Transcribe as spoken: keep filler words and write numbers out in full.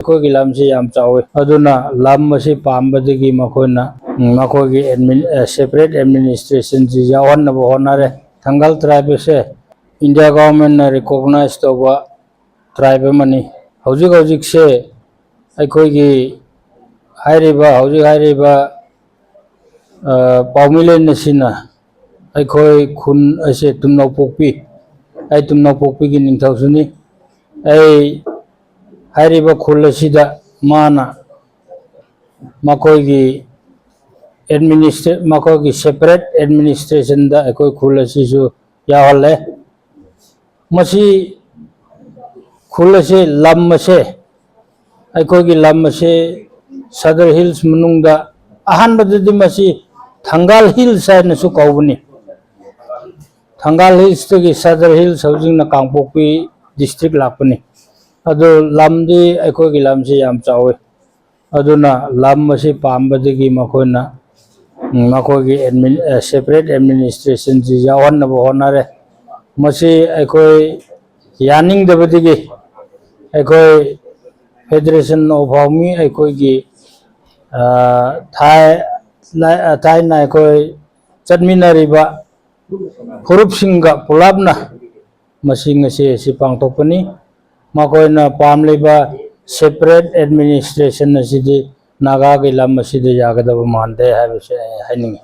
ꯑꯩꯈꯣꯏꯒꯤ ꯂꯝꯁꯤ ꯌꯥꯝ ꯆꯥꯎꯏ꯫ ꯑꯗꯨꯅ ꯂꯝ ꯑꯁꯤ ꯄꯥꯝꯕꯗꯒꯤ ꯃꯈꯣꯏꯅ, ꯎꯝ, ꯃꯈꯣꯏꯒꯤ admin, ꯑ, separate administrationꯁꯤ ꯌꯥꯎꯍꯟꯅꯕ ꯍꯣꯠꯅꯔꯦ꯫ ꯊꯪꯒꯥꯜ tribe ꯑꯁꯦ India governmentꯅ recognize ꯇꯧꯕ tribe ꯑꯃꯅꯤ꯫ ꯍꯧꯖꯤꯛ ꯍꯧꯖꯤꯛꯁꯦ ꯑꯩꯈꯣꯏꯒꯤ ꯍꯥꯏꯔꯤꯕ, ꯍꯧꯖꯤꯛ ꯍꯥꯏꯔꯤꯕ, ꯑ, ꯄꯥꯎꯃꯤꯂꯦꯟ ꯑꯁꯤꯅ ꯑꯩꯈꯣꯏ ꯈꯨꯟ ꯑꯁꯦ ꯇꯨꯝꯅꯧꯄꯣꯛꯄꯤ, ꯑꯩ ꯇꯨꯝꯅꯧꯄꯣꯛꯄꯤꯒꯤ ꯅꯤꯡꯊꯧꯁꯨꯅꯤ꯫ ꯑꯩ ꯍꯥꯏꯔꯤꯕ ꯈꯨꯜ ꯑꯁꯤꯗ ꯃꯥꯅ ꯃꯈꯣꯏꯒꯤ administra-, ꯃꯈꯣꯏꯒꯤ separate administrationꯗ ꯑꯩꯈꯣꯏ ꯈꯨꯜ ꯑꯁꯤꯁꯨ ꯌꯥꯎꯍꯜꯂꯦ꯫ ꯃꯁꯤ ꯈꯨꯜ ꯑꯁꯦ, ꯂꯝ ꯑꯁꯦ, ꯑꯩꯈꯣꯏꯒꯤ ꯂꯝ ꯑꯁꯦ Sadar Hills ꯃꯅꯨꯡꯗ ꯑꯍꯥꯟꯕꯗꯗꯤ ꯃꯁꯤ ꯊꯪꯒꯥꯜ Hills ꯍꯥꯏꯅꯁꯨ ꯀꯧꯕꯅꯤ꯫ ꯊꯪꯒꯥꯜ Hillsꯇꯒꯤ Sadar Hills, ꯍꯧꯖꯤꯛꯅ ꯀꯥꯡꯄꯣꯛꯄꯤ district ꯂꯥꯛꯄꯅꯤ꯫ ꯑꯗꯨ ꯂꯝꯗꯤ ꯑꯩꯈꯣꯏꯒꯤ ꯂꯝꯁꯤ ꯌꯥꯝ ꯆꯥꯎꯏ꯫ ꯑꯗꯨꯅ ꯂꯝ ꯑꯁꯤ ꯄꯥꯝꯕꯗꯒꯤ ꯃꯈꯣꯏꯅ, ꯎꯝ, ꯃꯈꯣꯏꯒꯤ admin-, ꯑ, separate administrationꯁꯤ ꯌꯥꯎꯍꯟꯅꯕ ꯍꯣꯠꯅꯔꯦ꯫ ꯃꯁꯤ ꯑꯩꯈꯣꯏ ꯌꯥꯅꯤꯡꯗꯕꯗꯒꯤ ꯑꯩꯈꯣꯏ Federation of Haomi, ꯑꯩꯈꯣꯏꯒꯤ, ꯑ, ꯊꯥꯏ-, ꯂꯥꯏ-, ꯑ, ꯊꯥꯏꯅ ꯑꯩꯈꯣꯏ ꯆꯠꯃꯤꯟꯅꯔꯤꯕ ꯐꯨꯔꯨꯞꯁꯤꯡꯒ ꯄꯨꯂꯞꯅ ꯃꯁꯤ ꯉꯁꯤ ꯑꯁꯤ ꯄꯥꯡꯊꯣꯛꯄꯅꯤ꯫ ꯃꯈꯣꯏꯅ ꯄꯥꯝꯂꯤꯕ separate administration ꯑꯁꯤꯗꯤ ꯅꯥꯒꯥꯒꯤ ꯂꯝ ꯑꯁꯤꯗ ꯌꯥꯒꯗꯕ ꯃꯥꯟꯗꯦ ꯍꯥꯏꯕꯁꯦ ꯑꯩ ꯍꯥꯏꯅꯤꯡꯉꯤ꯫